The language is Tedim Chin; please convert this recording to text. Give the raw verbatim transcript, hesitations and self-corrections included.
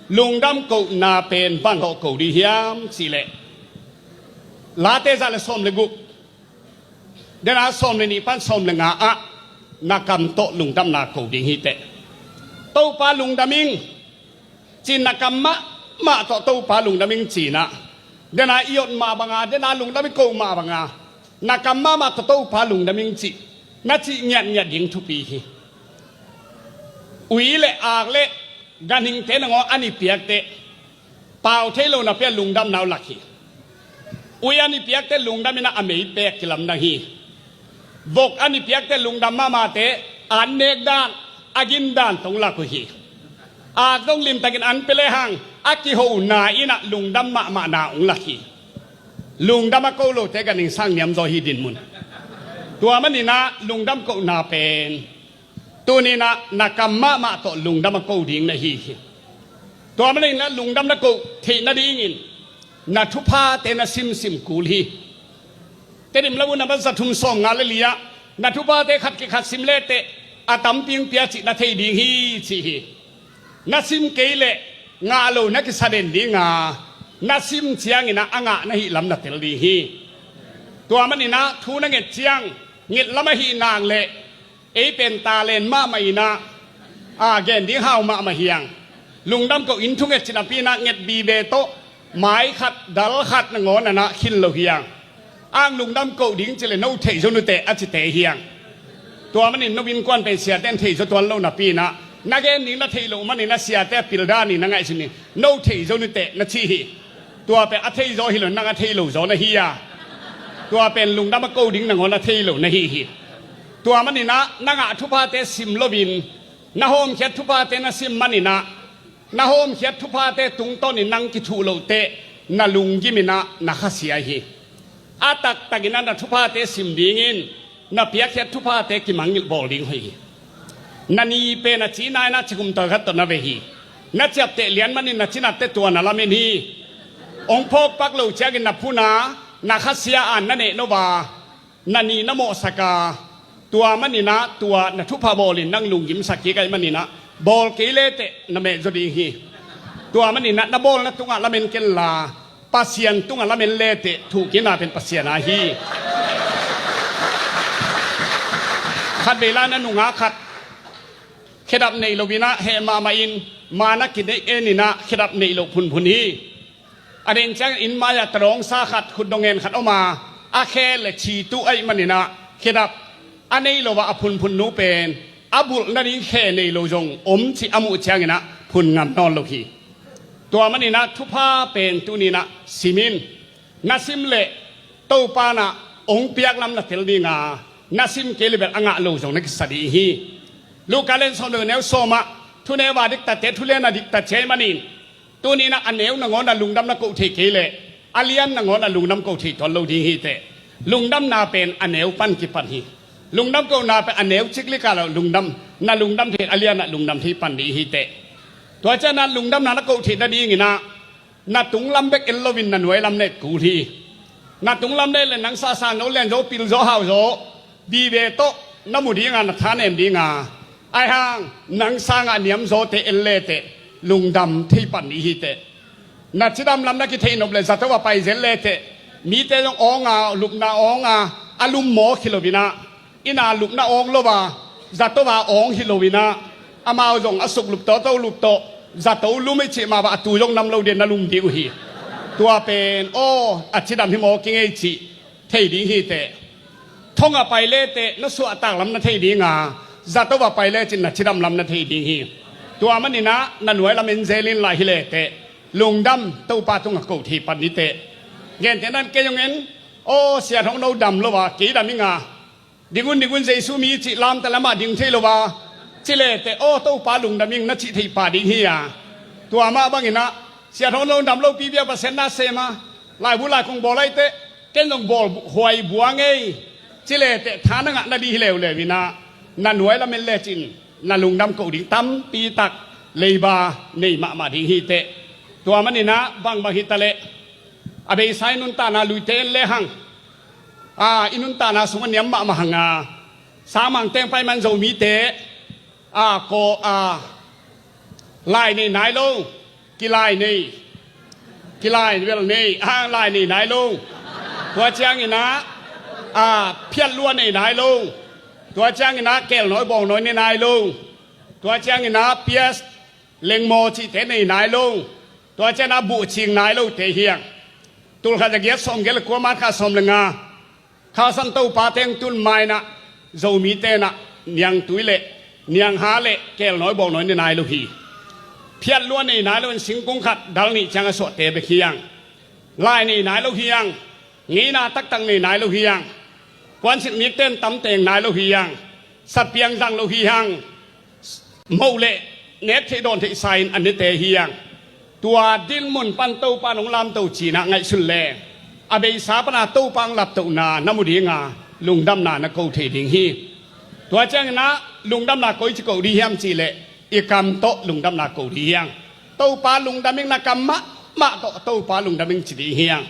Lungdam kohna pen bang tawh ko ding hiam cihleh, Late za le sawm le guk, dena sawm le nih pan sawm le nga ah na kam tawh lungdamna ko ding hi teh. Topa lungdam ing, ci-in na kam mahmah tawh Topa lungdam ing ci-in ah, dena i ot mah banga, dena lungdam i ko mah banga, na kam mahmah tawh Topa lungdam ing cih na cih ngiatngiat ding thupi hi. Ui le ak le ganhingte nangawn an i piakte pau thei lo napi-a lungdamna uh lak hi. Ui an i piakte lungdam in ah a mei pek kilamdang hi. Vok an i piakte lungdam mahmahte an nek dan, a gin dan tawh hong lak uh hi. Ak zong limtakin an pia lehang a kihona in ah lungdam mahmahna hong lak hi. Lungdam a ko lote ganhing sang niamzaw hi dinmun. Tua manin ah lungdam kohna pen tuni-in ah na kam mahmah tawh lungdam a ko ding na hi hi. Tua manin ah lungdam na ko theih nadingin na thuphate na simsim kul hi. Tedim labu na ban za thum sawm nga le li ah na thuphate khat kikhat sim leteh a tampi hong pia cih na thei ding hi ci hi. Na sim kei leh ngah lo na kisa den dinga, na sim ciangin ah a ngah na hih lam na tel ding hi. Tua manin ah thu na nget ciang nget lam ahih nak leh ei pen talent mahmah in ah, a gen ding hau mahmah hi hang. Lungdam ko in thunget cih napi-in ah nget bibe tawh mai khat dal khat nangawn ah na khin lo hi hang. Ang lungdam ko ding ci leh no theih zo nuteh a cite hi hang. Tua manin no innkuan pen siate in theih zo tuan lo napi-in ah, na gen ding na theih loh manin ah siate a pil dan in na ngaihsun in no theih zo nuteh na ci hi. Tua pen a thei zaw hi lo, nang a thei lo zaw na hi a. Tua pen lungdam a ko ding nangawn a thei lo na hi hi. Tua manin ah na ngah thuphate sim loin na hawmkhiat thuphate na sim manin ah, na hawmkhiat thuphate tungtawnin nang kithuh lohteh na lunggimin ah na khasia hi. A taktakin ah na thuphate sim dingin na piakkhiat thuphate kimangngilh bawl ding hoih hi. Na ni pen a cina in ah cikum tawi khat tawh na veh hi. Na ciapteh lian manin na cinatte tua na lamen hi. Hong phawkpak lo ciangin na phun a, na khasia an na neh no a, na ni na mawhsak a, tua manin ah tua na thupha bawlin nang lunggimsak kik ahih manin ah bawl kei leteh na mehzaw ding hi. Tua manin ah na bawlna tungah lamen kenla, Pasian tungah lamen leteh thuhkikna pen Pasian a hi. Khat vei lai na nungak khat khedap neih loin ah heh mahmah in, ma na kineih en in ah khedap neih loh phunphun hi. A den ciangin inn mai-ah tarawngsa khat, khutdong en khat om a, a khe le chi tuh ahih manin ah khedap a nei lo ah a phunphun nu pen a bulh nading khe nei lo zong om cih a muh ciangin ah phun ngam nawn lo hi. Tua manin ah thupha pen tuni-in ah sim in. Na sim leh Topa in ah hong piak lam na tel ding a, na sim kei leh bel a ngah lo zong na kisa ding hi. Luka lian sawm le neu sawm ah thuneu a diktatte thulian a diktat ci ahih manin, tuni-in ah a neu nangawn ah lungdam na koh thei kei leh a lian nangawn ah lungdam koh thei tuan lo ding hi teh. Lungdamna pen a neu pan kipan hi. Lungdam kohna pen a neu ciklik a lo lungdam, na lungdam thei, a lian ah lungdam thei pan ding hi teh. Tua ciangin ah lungdamna na koh theih nadingin ah na tunglam bek en loin na nuailam na et kul hi. Na tunglam na et leh nang sahsang zo, lian zo, pil zo, hau zo, bibe tawh na mu ding a, na thanem ding a. Ahih hang nang sangah niamzawte en leteh lungdam thei pan ding hi teh. Na cidam lam na kitheih nop leh zato ah pai zel leteh mite zong awng a, lupna awng a, a lum mawk hi loin ah, inn a lupna awng lo a, zato a awng hi loin ah, amau zong a suk lup tawh, a to lup tawh, zato lum i cih mah bang a tu zong nam lo ding, na lum ding uh hi. Tua pen aw, a cidam hi mawk ing ei cih thei ding hi teh. Thong ah pai leteh na suahtak lam na thei ding a, zato ah pai lecin na cidam lam na thei ding hi. Tua manin ah na nuailam en zel in lai hi leteh lungdam Topa tungah koh thei pan ni teh. Gentehna-in kei zong en, aw, Sia Thong No dam lo a, kei dam ing a, ding un, ding un, Jesu mi cih lamta lamah ding thei lo a, ci leteh aw, Topa lungdam ing na cih thei pah ding hi a. Tua mah bangin ah Sia Thong No dam lopi bia Pasian na sem a, laibu laikong bawl ahih teh ken zong bawl huai bua ngei, ci leteh tha na ngah nading hi leuleu in ah, na nuailam en lecin na lungdam koh ding tampi tak leiba nei mahmah ding hi teh. Tua manin ah bangbang hi ta leh a beisa i nuntakna luite en lehang, a, i nuntakna sungah niam mahmah hang a, sangmang teng pai man Zomite, a, kaw, a, lai nei nai lo, Kilai nei, kilai vel nei, a, lai nei nai lo. Tua ciangin ah, a, phiat lua nei nai lo. Tua ciangin ah kelnawi bawngnawi nei nai lo. Tua ciangin ah pias lengmaw cihte nei nai lo. Tua ciangin ah buhcing nai lote hi hang. Tulkhat zagiat sawmgiat le kua, March kha sawm le nga. Kha San Topa teng tun mai-in ah Zomite in ah niangtui le niangha le kelnawi bawngnawi nei nai lo hi. Phiat lua nei nai lo in singkung khat dal nih ciang a suahte bek hi hang. Lai nei nai lo hi hang. Ngeina taktak nei nai lo hi hang. Kuancil nikte in tam teng nai lo hi hang. Satpiang zang lo hi hang. Moh le nek theih dawn theih sa-in a nete hi hang. Tua dinmun pan Topa in hong lamto ci-in ah ngaihsun leng, a beisa pan a Topa hong laptohna na mu ding a, lungdamna na ko thei ding hi. Tua ciangin ah lungdamna koici ko ding hiam cih leh, i kam tawh lungdamna ko ding hi hang. Topa lungdam ing, na kam mahmah tawh Topa lungdam ing ci ding hi hang.